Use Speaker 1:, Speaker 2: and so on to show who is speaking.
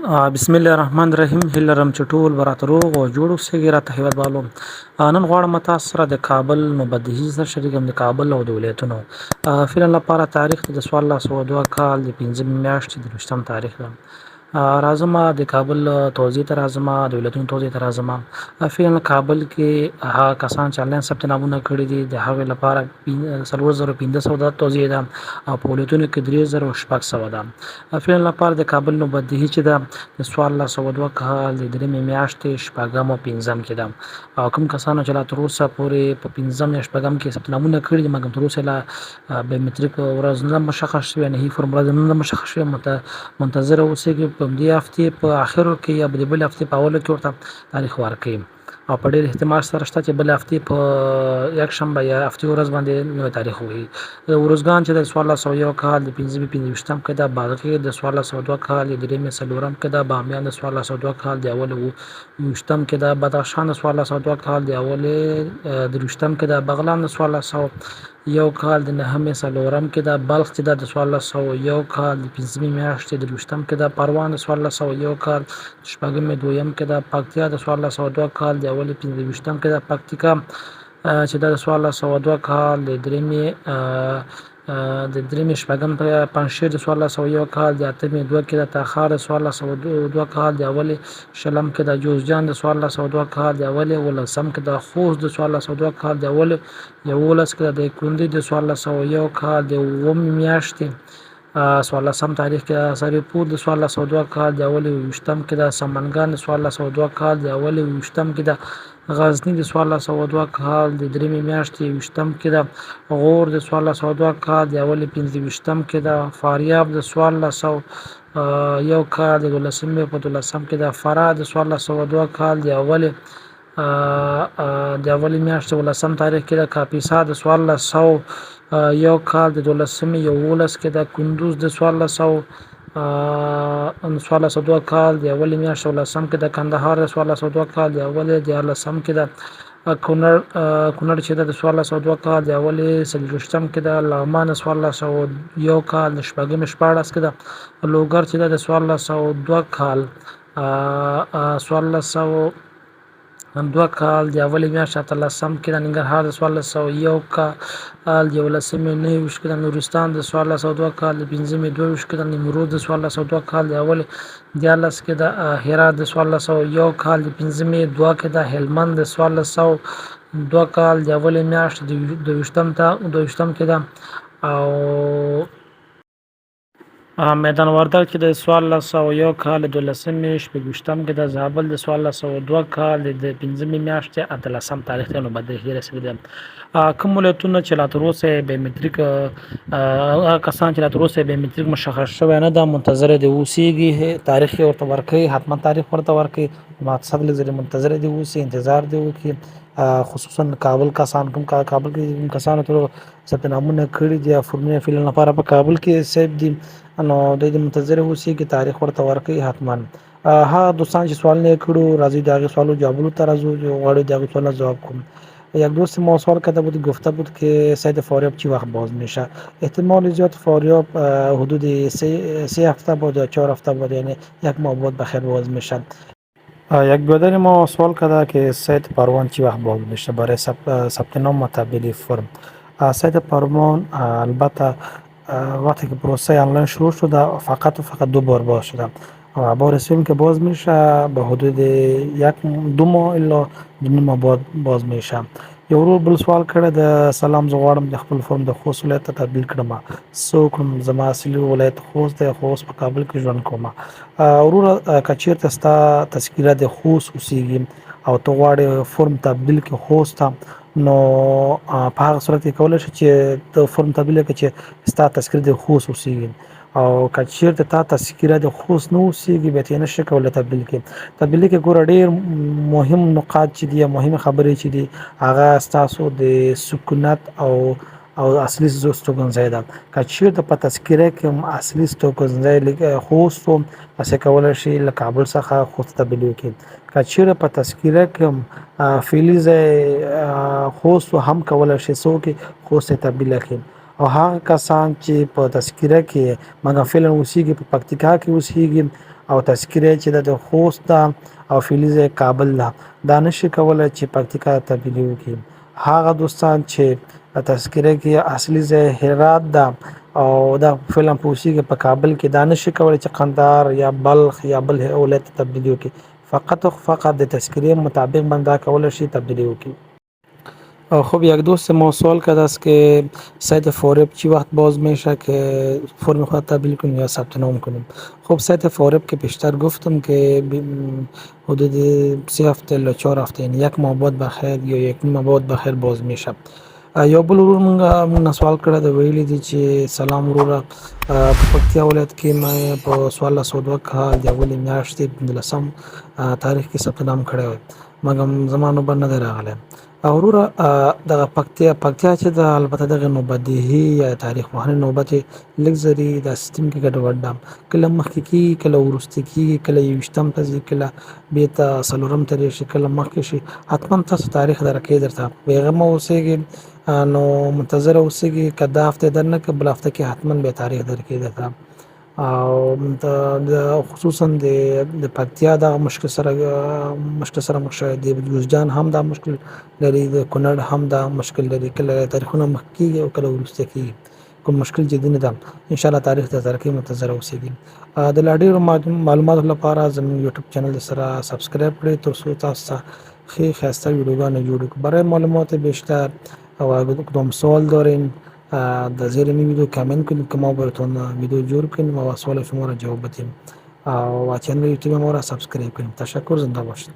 Speaker 1: بسم الله الرحمن الرحیم. هیله لرم چې ټول به راته روغ او جوړ اوسئ راته هیوادوالو. نن غواړم تاسو سره د کابل مبدهي سره شریک د کابل او د ولایتونو فعلا لپاره تاریخ د 1402 کال د 15 میاشتې د 20 تاریخ ده. راځم د کابل توزیع ته، راځم د ولایتونو توزیع ته. راځم فعلا کابل کې هغه کسان چې انلاین ثبت نامونه کړي دي، د هغې لپاره 4500 د توزیع ده او په ولایتونو کې 3600 ده. فعلا لپاره د کابل نوبتدهي چې ده، د 1402 کال د درېیمې میاشتې شپږم او پنځم کې ده او کوم کسانو چې لا تر اوسه پورې په پنځم یا شپږم کې ثبت نامونه کړي دي، مګر تر اوسه لا بیومتریک ورځ نه مشخص شوې، نهي فورم ورځ نه مشخص شوې، منتظر اوسئ. په دې هفتې په اخرو کې یا د بلې هفتې په اولو کې ورته تاریخ ورکوي او په ډېر احتمال سره شته چې بلې هفتې په یکشنبه یا هفتې ورځ باندې نوی تاریخ وایي. ارزګان چې د 1401 کال د پنځمې 25 کې ده، بادغیس د 1402 کال د درېیمې څلورم کې ده، بامیان د 1402 کال د اولې 21 کې ده، بدخشان د 1402 کال د اولې 23 کې ده، بغلان د 1401 کال د نهمې څلورم کې ده، بلخ چې ده د 1401 کال د پنځمې میاشتې 23 کې ده، پروان د 1401 کال د شپږمې دویم کې ده، پکتیا د 1402 کال د اولې 25 کې ده، پکتیکا چې ده د 1402 کال د درېیمې شپږم، پنجشیر د 1401 کال د اتمې دوه کې ده، تخار د 1402 کال د اولې 20 کې ده، جوزجان د 1402 کال د اولې 17 کې ده، خوست د 1402 کال د اولې 11 کې ده، د کندز د 1401 کال د اوومې میاشتې 14 تاریخ کې ده، سرپل د 1402 کال د اولې 21 کې ده، سمنګان د 1402 کال د اولې 21 کې ده، غزني د 1402 کال د درېیمې میاشتې 21 کې ده، غور د 1402 کال د اولې 25 کې ده، فاریاب د 1401 کال د دولسمې په 12 کې ده، فراه د 1402 کال د اولې میاشتې 18 تاریخ کې ده، کاپیسا د 1401 کال د دولسمې 11 کې ده، کندوز د 1402 کال د اولې میاشتې 18 کې ده، کندهار د 1402 کال د اولې 13 کې ده، کونړ چې ده د 1402 کال د اولې 24 کې ده، لغمان د 1401 کال د شپږمې 16 کې ده، لوګر چې ده د 1402 کال 1402 کال د اولې میاشتې 18 کې ده، ننګرهار د 1401 کال د یولسمې 29 کې ده، نورستان د 1402 کال د پنځمې 22 کې ده، نیمروز د 1402 کال د اولې 13 کې ده، هرات د 1401 کال د پنځمې 2 کې ده، هلمند د 1402 کال د اولې میاشتې 22 ته 22 کې ده او میدان وردګ چې د 1401 کال د دولسمې 26 کې د زابل د 1402 کال د پنځمې میاشتې 18 تاریخ ته نوبت رسېدلی ده. کوم ولایتونه چې لا تر اوسه بیومتریک، هغه کسان چې لا تر اوسه بیومتریک مشخص شوی نه ده، منتظر دي اوسېږي. تاریخ یې ورته ورکوي، حتما تاریخ ورته ورکوي. مقصد لږ ځلې منتظر دي اوسي، انتظار دي وکړي. خصوصا کابل کسان، کوم کابل کې کوم کسانو ته ثبت نامونه کړي دي یا فورمونه فعلا لپاره په کابل کې ثبت دي، نو دوی د منتظر اوسي کې تاریخ ورته ورکوي حتما. هغه دوستان چې سوالونه یې کړو، راځي د هغې سوالو جوابونو ته راځو. غواړو د هغې سوالونو جواب کوم. یک دوست ما سوال کرده بود، گفته بود که سایت فاریاب چی وقت باز میشه. احتمال زیاد فاریاب حدود 3 هفته بعد یا 4 هفته بعد، یعنی یک ماه بعد بخیر باز میشه. یک برادر ما سوال کرده که سایت پروان چی وقت باز میشه برای ثبت نام و تبدیل فرم. سایت پروان البته وقتی که پروسه آنلاین شروع شده، فقط و فقط دو بار باز شده و بار سوم که باز میشه به حدود یک 2 ماه الی 2.5 ماه بعد باز میشه. یو ورور بل سوال کړی د سلام، زه غواړم د خپل فورم د خوست ولایت ته تبدیل کړم، څه وکړم؟ زما اصلي ولایت خوست دی، خو اوس په کابل کې ژوند کوم. وروره، که چیرته ستا تذکره د خوست اوسیږي او ته غواړې فورم تبدیل کړې خوست ته، نو په هغه صورت کې کولی شې چې ته فورم تبدیل کړې چې ستا تذکره د خوست اوسیږي او که چیرته تا تذکره د خوست نه اوسیږي، بیا ته نشې کولی تبدیل کړې. تبدیل کې ګوره ډیر مهم نقاط چې دي، مهمې خبرې چې دي، هغه ستاسو د سکونت او اصلي استوګنځای ده. که چیرته په تذکره کې هم اصلي استوګنځای خوست و، تاسې کولی شئ له کابل څخه خوست ته تبدیل وکړئ. که چیرته په تذکره کې هم فعلي ځای خوست و، هم کولی شئ څه وکړئ؟ خوست ته تبدیل کړئ. او هغه کسان چې په تذکره کې مګر فعلا اوسیږي، په پکتیکا کې اوسیږي او تذکره چې ده د خوست ده او فعلي ځای کابل ده، دا نشي کولای چې پکتیکا ته تبدیلي وکړي. هغه دوستان چې تذکره کې اصلي ځای هرات ده او دا فعلا په اوسېږي په کابل کې، دا نشي کولای چې قندهار یا بلخ یا بل ولایت ته تبدیلي وکړي. فقط او فقط د تذکرې مطابق باندې دا کولای شي تبدیلي وکړي. خب یک دوست ما سوال کرده است که سایت فارب چی وقت باز میشه که فرم خود تبدیل کنیم یا ثبت نام کنیم. خب سایت فارب که پیشتر گفتم که حدود 3 هفته یا 4 هفته، یعنی یک ماه بعد بخیر یا یک ماه بعد بخیر باز میشه. یو بل ورور مونږ سوال کړی دی، ویلي دي چې سلام وروره، په پکتیا ولایت کې ما په 1402 کال د اولې میاشتې 15 تاریخ کې ثبت نام کړی وی، مګم زما نوبت نه دی راغلی. وروره دغه پکتیا چې ده، البته دغه نوبتدهي یا تاریخ پوهنې نوبت یې لږ ذرې دا سیستم کې ګډوډ ده، کله مخکې کېږي، کله وروسته کېږي، کله 21 ته ځي، کله بیرته 4 ته راشي، کله مخکې شي. حتما تاسو تاریخ درکوي درته، بېغمه اوسېږئ، نو منتظر اوسېږئ، که دا هفته در نه کړه بله هفته کې حتما بیا تاریخ درکوي درته. او خصوصا د پکتیا دغه مشکل سره مخ شوی، د جوزجان هم دا مشکل لري، د کونړ هم دا مشکل لري، کله تاریخونه مخکې کېږي او کله وروسته کېږي. کوم مشکل جدي نه ده، ان شاء الله تاریخ ته ترقي منتظر اوسېږي. د لا ډېرو معلوماتو لپاره زموږ یوټیوب چینل سره subscribe کړئ تر څو تاسو ته ښې ښایسته ویډیوګانې جوړې کړو. برای معلومات بیشتر او اگر کدام سوال دارین در زیر این ویدیو کامنت کنید که ما براتون ویدیو جور کنیم و سوال شما را جواب بدیم و channel یوتیوب ما را subscribe کنیم. تشکر، زنده باشید.